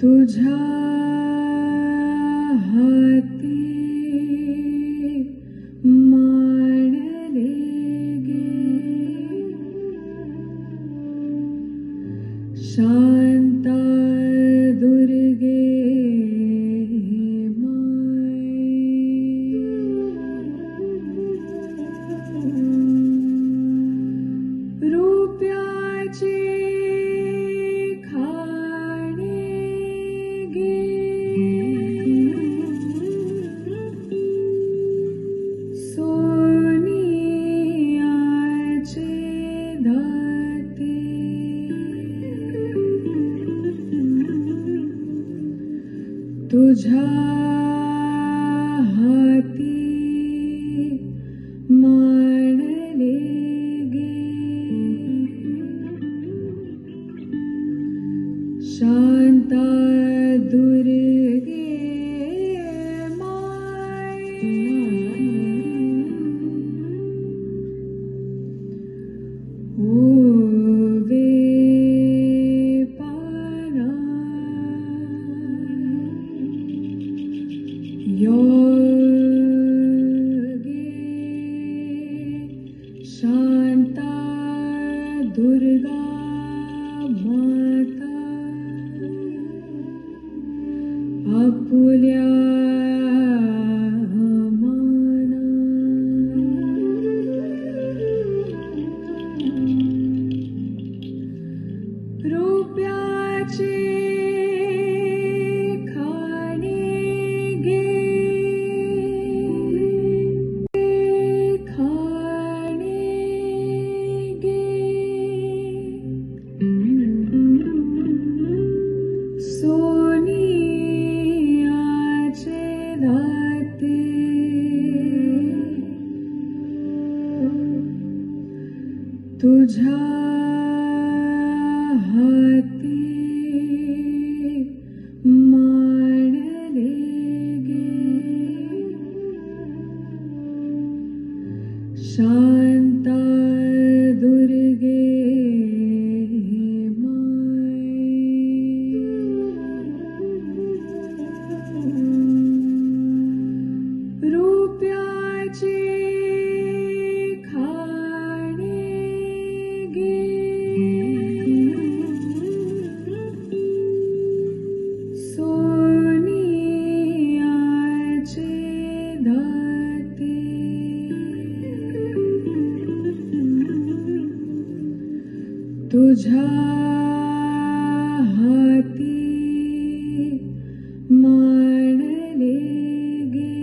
तुझ्या हाती मांडले गे शांता दुर्गे रुप्याचे खाणे गे सोनियाचे दाते तुझ्या हाती मांडले गे शांता दुर्गे माय ओवे पाना योगे शांता दुर्गा माता आपुल्या माना रुप्याचे खाणे गे खाणे गे सोनियाचे दाते तुझ्या हाती मांडले गे शांता दुर्गे माय रुप्याचे खाणे गे सोनियाचे दाते तुझ्या हाती मांडले गे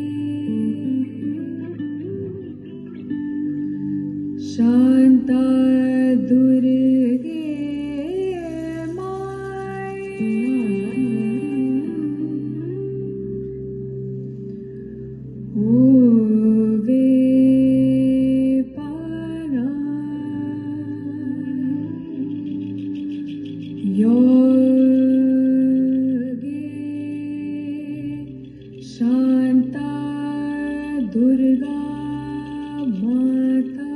शांता दुर्गे माय ओवे पाना योगे शांता दुर्गा माता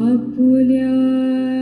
आपुल्या